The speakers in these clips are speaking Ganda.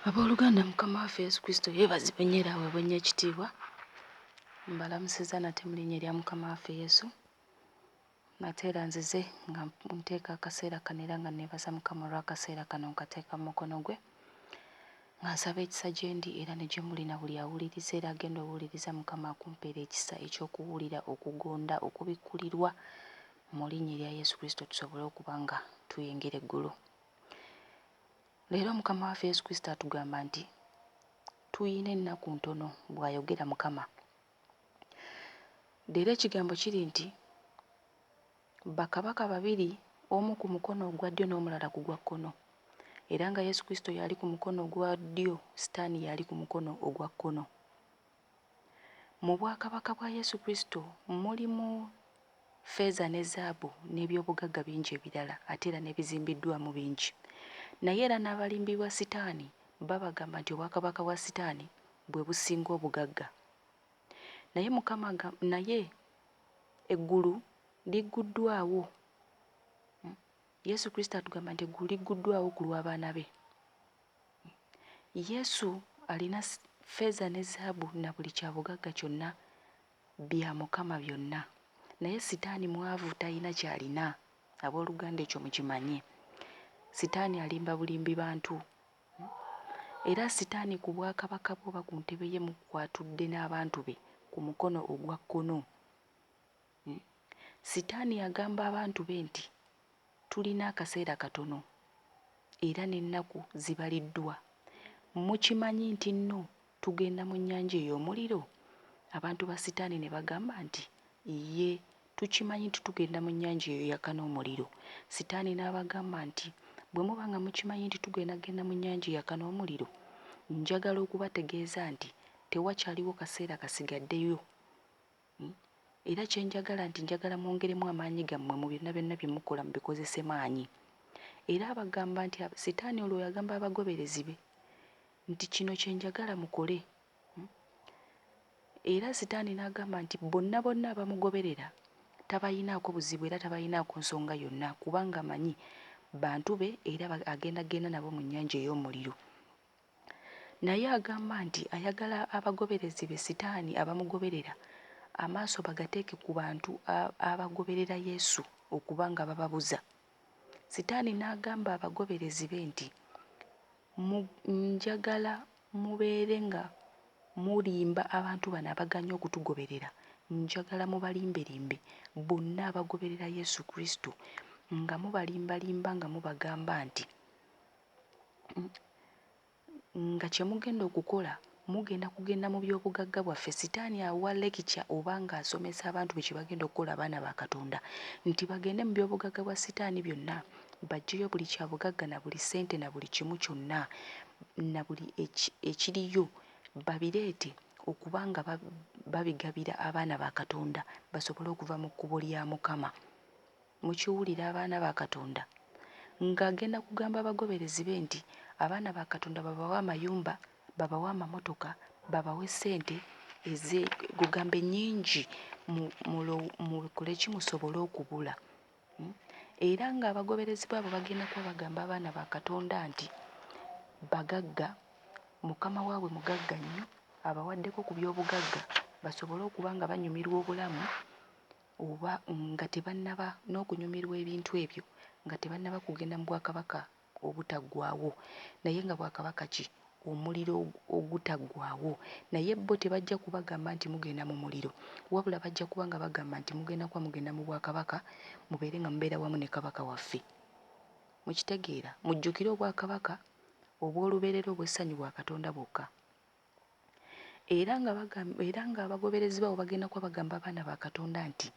Abooluganda Mukama waffe Yesu Kristo yeebazibwe nnyo era aweebwe nnyo ekitiibwa. Mbalamusizza nate mu linnya erya Mukama waffe Yesu. Nate era nzize nga nteeka akaseera kano era nga neebaza Mukama olw'akaseera kano nkateeka mu mukono gwe. Nga nsaba ekisa gye ndi era ne gye muli na buli awuliriza era agenda owuliriza Mukama akumpeera ekisa eky'okuwulira, okugonda, okubikkulirwa mu linnya erya Yesu Kristo tusobole okuba nga tuyingira eggulu. Leero Mukama waffe Yesu Kristo atugamba nti tuyina ennaku ntono bw'ayogera Mukama. Leero ekigambo kiri nti bakabaka babiri omu ku mukono ogwa ddyo n'omulala ku gwa kkono. Era nga Yesu Kristo y'ali ku mukono ogwa ddyo, Sitaani y'ali ku mukono ogwa kkono. Mu bwakabaka bwa Yesu Kristo mulimu ffeeza ne zaabu n'eby'obugagga bingi ebirala ate era n'ebizimbiddwamu bingi. Naye era n'abalimbi ba Sitaani babagamba nti obwakabaka bwa Sitaani bwe businga obugagga. Naye Mukama naye eggulu ligguddwawo. Yesu Kristo atugamba nti eggulu ligguddwawo ku lw'abaana be. Yesu alina ffeeza ne zaabu na buli kya bugagga kyonna bya Mukama byonna. Naye Sitaani mwavu talina ky'alina. Abooluganda ekyo mukimanye. Sitaani alimba bulimbi bantu. Era Sitaani ku bwakabaka bwe oba ku ntebe ye kw'atudde n'abantu be ku mukono ogwa kkono. Sitaani agamba abantu be nti tulina akaseera katono era n'ennaku zibaliddwa. Mukimanyi ntinno tugenda mu nnyanja ey'omuliro? Abantu ba Sitaani ne bagamba nti, Yee, tukimanyi nti tugenda mu nnyanja eyo eyaka n'omuliro. Sitaani n'abagamba nti, Bwe muba nga mukimanyi nti tugenda kugenda mu nnyanja eyaka n'omuliro, njagala okubategeeza nti tewakyaliwo kaseera kasigaddeyo. Era kye njagala nti njagala mwongeremu amaanyi gammwe mu byonna byonna bye mukola mubikozese maanyi. Era abagamba nti Sitaani olwo yagamba abagoberezi be nti kino kye njagala mukole. Era Sitaani n'agamba nti bonna bonna abamugoberera tabayinaako buzibu era tabayinaako nsonga yonna kubanga amanyi bantu be era agenda genda nabo mu nnyanja ey'omuliro. Naye agamba nti ayagala abagoberezi be Sitaani abamugoberera amaaso bagateeke ku bantu abagoberera Yesu okuba nga bababuza. Sitaani n'agamba abagoberezi be nti, Njagala mubeere nga mulimba abantu bano abagaanye okutugoberera. Njagala mubalimbelimbe bonna abagoberera Yesu Kristo nga mubalimbalimba nga mubagamba nti nga kye mugenda okukola mugenda kugenda mu by'obugagga bwaffe. Sitaani awa lekica oba ng'asomesa abantu be kye bagenda okukola abaana ba Katonda nti bagende mu by'obugagga bwa Sitaani byonna baggyeyo buli kya bugagga na buli ssente na buli kimu kyonna na buli ekiriyo babireete okuba nga babigabira abaana ba Katonda basobole okuva mu kkubo lya Mukama. Mukiwulira abaana ba Katonda? Nga agenda kugamba abagoberezi be nti abaana ba Katonda babawe amayumba, babawe amamotoka, babawe ssente eze kugamba ennyingi mukole ki musobole okubula. Era nga abagoberezi be abo bagenda kuba bagamba abaana ba Katonda nti bagagga, mukama waabwe mugagga nnyo, abawaddeko ku by'obugagga basobole okuba nga banyumirwa obulamu oba nga tebannaba n'okunyumirwa ebintu ebyo nga tebannaba kugenda mu bwakabaka obutaggwaawo. Naye nga bwakabaka ki? Omuliro ogutaggwaawo. Naye bo tebajja kubagamba nti mugenda mu muliro, wabula bajja kuba nga bagamba nti mugenda kuba mugenda mu bwakabaka mubeere nga mubeera wamu ne kabaka waffe. Mukitegeera? Mujjukire obwakabaka obw'olubeerera obw'essanyu bwa Katonda bwokka. Era nga era nga abagoberezi baabo bagenda kuba bagamba abaana ba Katonda nti,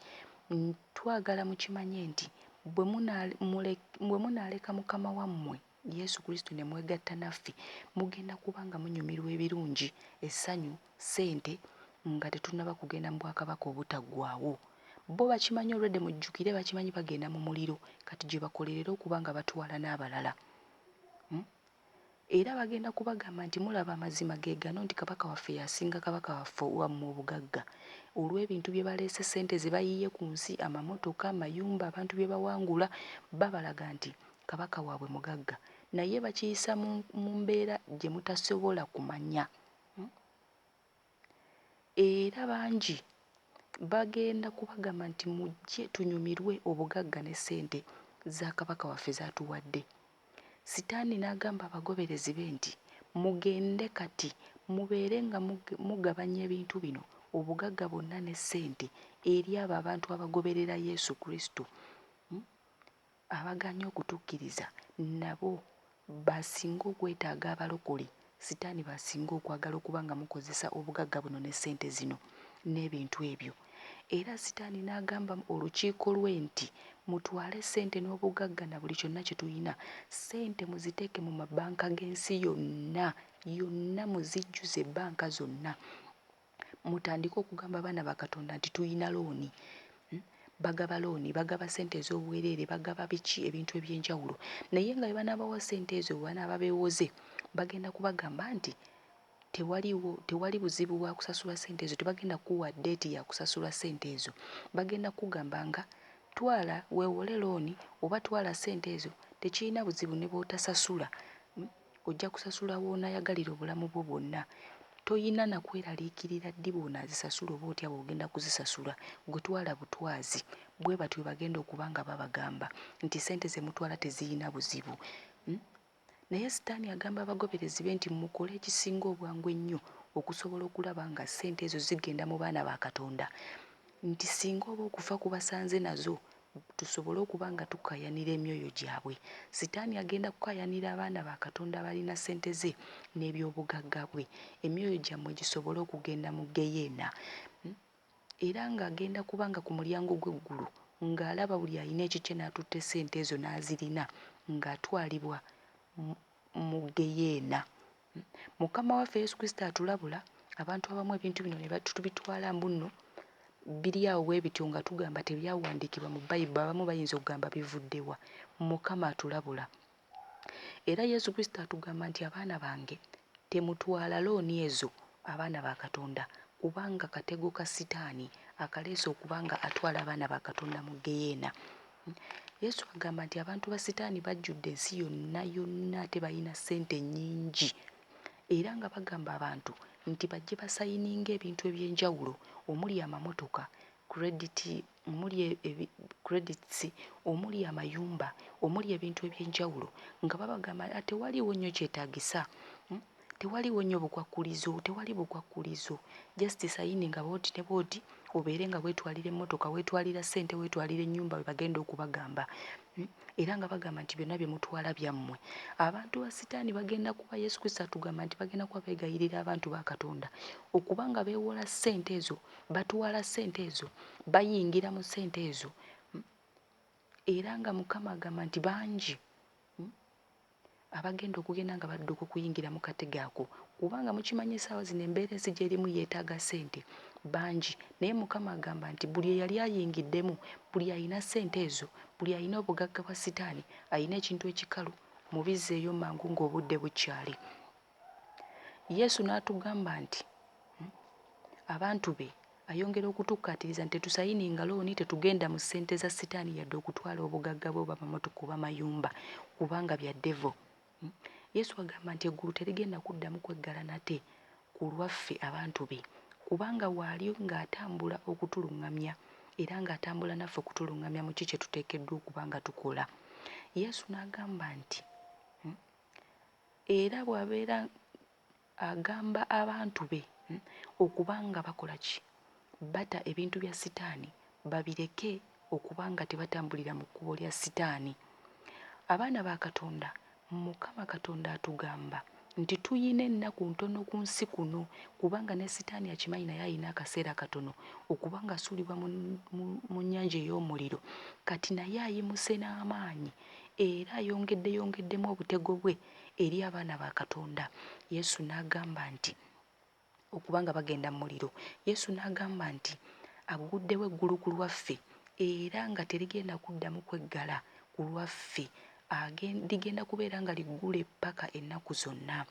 Twagala mukimanye nti bwe munaaleka Mukama wammwe Yesu Kristo ne mwegatta naffe, mugenda kuba nga munyumirwa ebirungi, essanyu, ssente, nga tetunnaba kugenda mu Bwakabaka Obutaggwaawo. Bo bakimanyi already mujjukire bakimanyi bagenda mu muliro, kati gye bakolerera okuba nga batwala n'abalala. Era bagenda kubagamba nti, Mulaba, amazima ge gano nti kabaka waffe y'asinga kabaka waffe wammwe obugagga, olw'ebintu bye baleese, ssente ze bayiye ku nsi, amamotoka, amayumba, abantu bye bawangula. Babalaga nti kabaka waabwe mugagga. Naye bakiyisa mu mbeera gye mutasobola kumanya. Era bangi bagenda kubagamba nti mujje tunyumirwe obugagga ne ssente za kabaka waffe z'atuwadde. Sitaani n'agamba abagoberezi be nti mugende kati mubeere nga mugabanya ebintu bino, obugagga bwonna ne ssente eri abo abantu abagoberera Yesu Kristo abagaanye okutukkiriza, nabo basinga okwetaaga abalokole. Sitaani b'asinga okwagala okuba nga mukozesa obugagga buno ne ssente zino n'ebintu ebyo. Era Sitaani n'agamba olukiiko lwe nti mutwale ssente n'obugagga na buli kyonna kye tulina, ssente muziteeke mu mabanka g'ensi yonna, yonna muzijjuze banka zonna. Mutandike okugamba abaana ba Katonda nti tulina looni. Bagaba looni, bagaba ssente ez'obwereere, bagaba biki ebintu eby'enjawulo. Naye nga bwe banaabawa ssente ezo, bwe banaaba beewoze, bagenda kubagamba nti tewaliwo tewali buzibu bwa kusasula ssente ezo, tebagenda kukuwa ddeeti ya kusasula ssente ezo. Bagenda kukugamba nga twala weewole looni oba twala ssente ezo, tekirina buzibu ne bw'otasasula, ojja kusasula w'onaayagalira obulamu bwo bwonna. Toyina na kweraliikirira ddi bw'onaazisasula oba otya bw'ogenda kuzisasula, ggwe twala butwazi. Bwe batyo bwe bagenda okuba nga babagamba nti ssente ze mutwala tezirina buzibu. Naye Sitaani agamba abagoberezi be nti mukole ekisinga obwangu ennyo okusobola okulaba nga ssente ezo zigenda mu baana ba Katonda, nti singa oba okufa kubasanze nazo tusobole okuba nga tukaayanira emyoyo gyabwe. Sitaani agenda kukaayanira abaana ba Katonda abalina ssente ze n'eby'obugagga bwe, emyoyo gyammwe gisobole okugenda mu ggeyeena. Era ng'agenda kuba nga ku mulyango gw'eggulu ng'alaba buli alina ekikye n'atutte ssente ezo n'azirina ng'atwalibwa mu ggeyeena. Mukama waffe Yesu Kristo atulabula abantu abamu ebintu bino ne tubitwala mbu nno biri awo bwe bityo nga tugamba tebyawandiikibwa mu Bayibuli, abamu bayinza okugamba bivudde wa? Mukama atulabula. Era Yesu Kristo atugamba nti abaana bange temutwala looni ezo abaana ba Katonda kubanga katego ka Sitaani akaleese okuba nga atwala abaana ba Katonda mu ggeyeena. Yesu agamba nti abantu ba Sitaani bajjudde ensi yonna yonna ate balina ssente nnyingi era nga bagamba abantu nti bajje basayininge ebintu eby'enjawulo omuli amamotoka, credit, omuli credits, omuli amayumba, omuli ebintu eby'enjawulo nga babagamba tewaliiwo nnyo kyetaagisa. Tewaliiwo nnyo bukwakkulizo, tewali bukwakkulizo. Just sayininga bw'oti ne bw'oti obeere nga weetwalira emmotoka, weetwalira ssente, weetwalira ennyumba bwe bagenda okubagamba. Era nga bagamba nti byonna bye mutwala byammwe. Abantu ba Sitaani bagenda kuba, Yesu Kristo atugamba nti bagenda kuba beegayirira abantu ba Katonda okuba nga beewola ssente ezo, batwala ssente ezo, bayingira mu ssente ezo. Era nga Mukama agamba nti bangi abagenda okugenda nga badduka okuyingira mu katego ako, kubanga mukimanyi essaawa zino embeera ensi gy'erimu yeetaaga ssente, bangi. Naye Mukama agamba nti buli eyali ayingiddemu, buli alina ssente ezo, buli alina obugagga bwa Sitaani, alina ekintu ekikalu, mubizzeeyo mangu ng'obudde bukyali. Yesu n'atugamba nti abantu be ayongera okutukkaatiriza nti tetusayininga looni, tetugenda mu ssente za Sitaani yadde okutwala obugagga bwe oba amamotoka oba amayumba kubanga bya devo. Yesu agamba nti eggulu terigenda kuddamu kweggala nate ku lwaffe abantu be kubanga waali ng'atambula okutuluŋŋamya era ng'atambula naffe okutuluŋŋamya mu ki kye tuteekeddwa okuba nga tukola. Yesu n'agamba nti era bw'abeera agamba abantu be okuba nga bakola ki? Bata ebintu bya Sitaani babireke okuba nga tebatambulira mu kkubo lya Sitaani. Abaana ba Katonda, Mukama Katonda atugamba nti tuyina ennaku ntono ku nsi kuno kubanga ne Sitaani akimanyi naye alina akaseera katono okuba nga asuulibwa mu nnyanja ey'omuliro. Kati naye ayimuse n'amaanyi era ayongeddeyongeddemu obutego bwe eri abaana ba Katonda. Yesu n'agamba nti okuba nga bagenda mu muliro. Yesu n'agamba nti agguddewo eggulu ku lwaffe era nga terigenda kuddamu kweggala ku lwaffe, ligenda kubeera nga liggule ppaka ennaku zonna.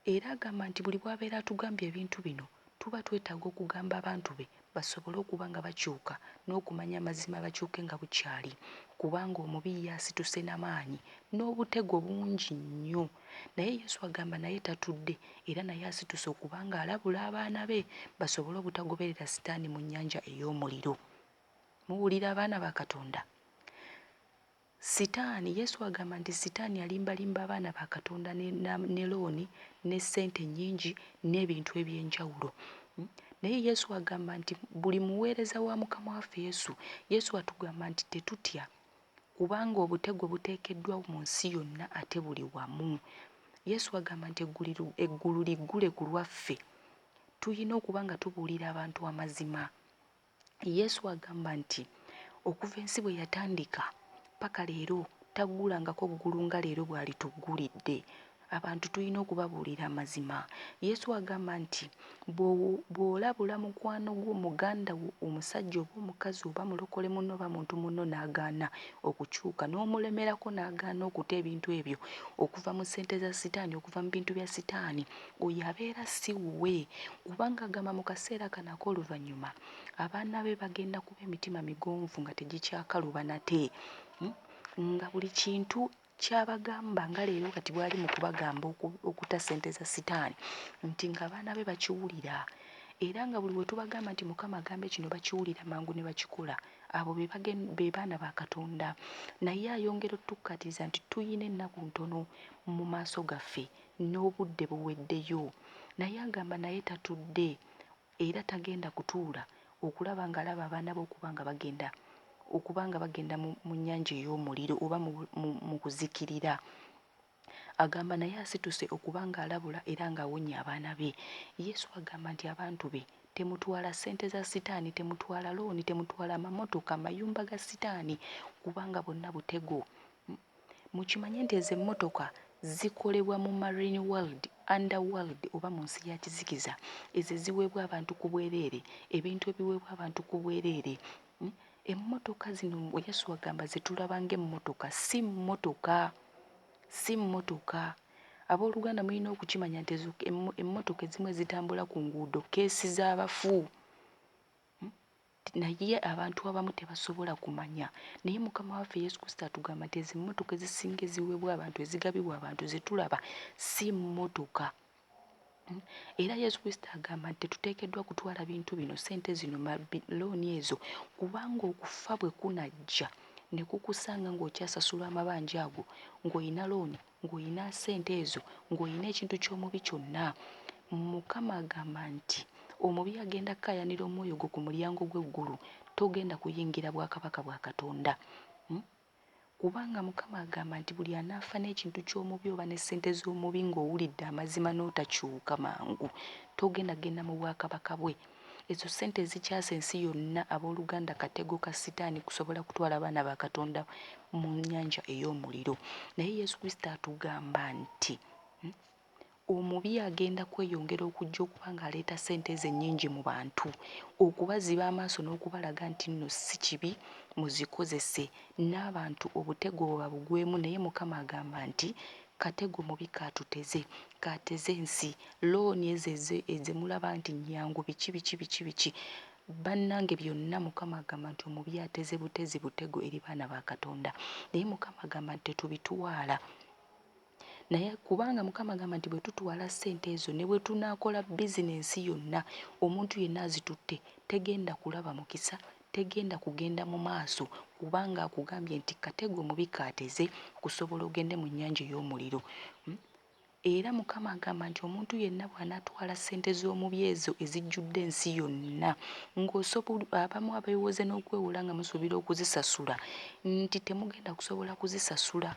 Era agamba nti buli bw'abeera atugambye ebintu bino, tuba twetaaga okugamba abantu be basobole okuba nga bakyuka n'okumanya amazima bakyuke nga bukyali, kubanga omubi ye asituse na maanyi n'obutego bungi nnyo. Naye Yesu agamba naye tatudde era naye asituse okuba nga alabula abaana be basobole obutagoberera sitaani mu nnyanja ey'omuliro. Muwulira abaana ba Katonda? Sitaani, Yesu agamba nti sitaani alimbalimba abaana ba Katonda ne looni ne ssente nnyingi n'ebintu eby'enjawulo. Naye Yesu agamba nti buli muweereza wa Mukama waffe Yesu, Yesu atugamba nti tetutya kubanga obutego buteekeddwa mu nsi yonna ate buli wamu. Yesu agamba nti eggulu liggule ku lwaffe. Tulina okuba nga tubuulira abantu amazima. Yesu agamba nti okuva ensi bwe yatandika paka leero taggulangako ggulu nga leero bw'alituggulidde. Abantu tulina okubabuulira amazima. Yesu agamba nti bw'olabula mukwano gwo, muganda wo, omusajja oba omukazi oba mulokole munno oba muntu munno n'agaana okukyuka n'omulemerako n'agaana okuta ebintu ebyo okuva mu ssente za sitaani, okuva mu bintu bya sitaani, oyo abeera si wuwe. Kubanga agamba mu kaseera kano ak'oluvannyuma abaana be bagenda kuba emitima migonvu nga tegikyakaluba nate, nga buli kintu ky'abagamba nga leero kati bw'ali mu kubagamba okuta ssente za sitaani nti ng'abaana be bakiwulira era nga buli we tubagamba nti Mukama agambye kino bakiwulira mangu ne bakikola. Abo be baana ba Katonda. Naye ayongera otukkatiriza nti tuyina ennaku ntono mu maaso gaffe n'obudde buweddeyo. Naye agamba naye tatudde era tagenda kutuula okulaba ng'alaba abaana be okuba nga bagenda okuba nga bagenda mu nnyanja ey'omuliro oba mu kuzikirira. Agamba naye asituse okuba ng'alabula era ng'awonya abaana be. Yesu agamba nti abantu be temutwala ssente za sitaani, temutwala looni, temutwala amamotoka, amayumba ga sitaani kubanga bwonna butego. Mukimanye nti ezo emmotoka zikolebwa mu marine world, underworld oba mu nsi ya kizikiza. Ezo eziweebwa abantu ku bwereere, ebintu ebiweebwa abantu ku bwereere. Emmotoka zino Yesu agamba ze tulaba ng'emmotoka si mmotoka, si mmotoka. Abooluganda mulina okukimanya nti ezo emmotoka ezimu ezitambula ku nguudo keesi z'abafu. Naye abantu abamu tebasobola kumanya. Naye Mukama waffe Yesu Kristo atugamba nti ezo emmotoka ezisinga eziweebwa abantu, ezigabibwa abantu ze tulaba si mmotoka. Era Yesu Kristo agamba nti tetuteekeddwa kutwala bintu bino, ssente zino, looni ezo, kubanga okufa bwe kunajja ne kukusanga ng'okyasasula amabanja ago, ng'olina looni, ng'olina ssente ezo, ng'olina ekintu ky'omubi kyonna. Mukama agamba nti omubi agenda kukaayanira omwoyo gwo ku mulyango gw'eggulu, togenda kuyingira bwakabaka bwa Katonda. Kubanga Mukama agamba nti buli anaafa n'ekintu ky'omubi oba ne ssente z'omubi ng'owulidde amazima n'otakyuka mangu, togenda kugenda mu bwakabaka bwe. Ezo ssente ezikyasa ensi yonna abooluganda katego ka sitaani kusobola kutwala baana ba Katonda mu nnyanja ey'omuliro. Naye Yesu Kristo atugamba nti omubi agenda kweyongera okujja okuba ng'aleeta ssente ezo ennyingi mu bantu, okubaziba amaaso n'okubalaga nti nno si kibi muzikozese, n'abantu obutego bwe babugwemu. Naye Mukama agamba nti katego mubi kaatuteze, kaateze ensi, looni ezo ze mulaba nti nnyangu biki biki biki biki. Bannange byonna Mukama agamba nti omubi ateze butezi butego eri baana ba Katonda. Naye Mukama agamba nti tetubitwala. Naye kubanga Mukama agamba nti bwe tutwala ssente ezo ne bwe tunaakola bizinensi yonna, omuntu yenna azitutte tegenda kulaba mukisa, tegenda kugenda mu maaso kubanga akugambye nti katego omubi kaateze kusobola ogende mu nnyanja ey'omuliro. Era Mukama agamba nti omuntu yenna bw'anaatwala ssente z'omubi ezo ezijjudde ensi yonna, abamu abeewoze n'okwewola nga musuubira okuzisasula, nti temugenda kusobola kuzisasula.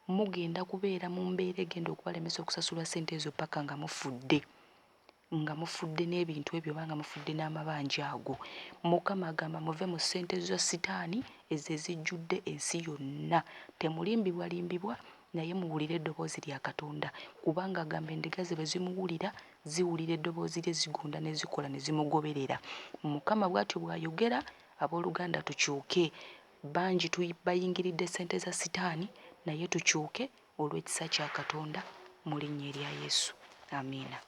Mugenda kubeera mu mbeera egenda okubalemesa okusasula ssente ezo paka nga mufudde, nga mufudde n'ebintu ebyo oba nga mufudde n'amabanja ago. Mukama agamba muve mu ssente za sitaani ezo ezijjudde ensi yonna. Temulimbibwalimbibwa, naye muwulire eddoboozi lya Katonda, kubanga agamba endiga ze bwe zimuwulira, ziwulira eddoboozi lye, zigonda ne zikola ne zimugoberera. Mukama bw'atyo bw'ayogera. Abooluganda tukyuke. Bangi bayingiridde ssente za sitaani, naye tukyuke olw'ekisa kya Katonda mu linnya erya Yesu. Amiina.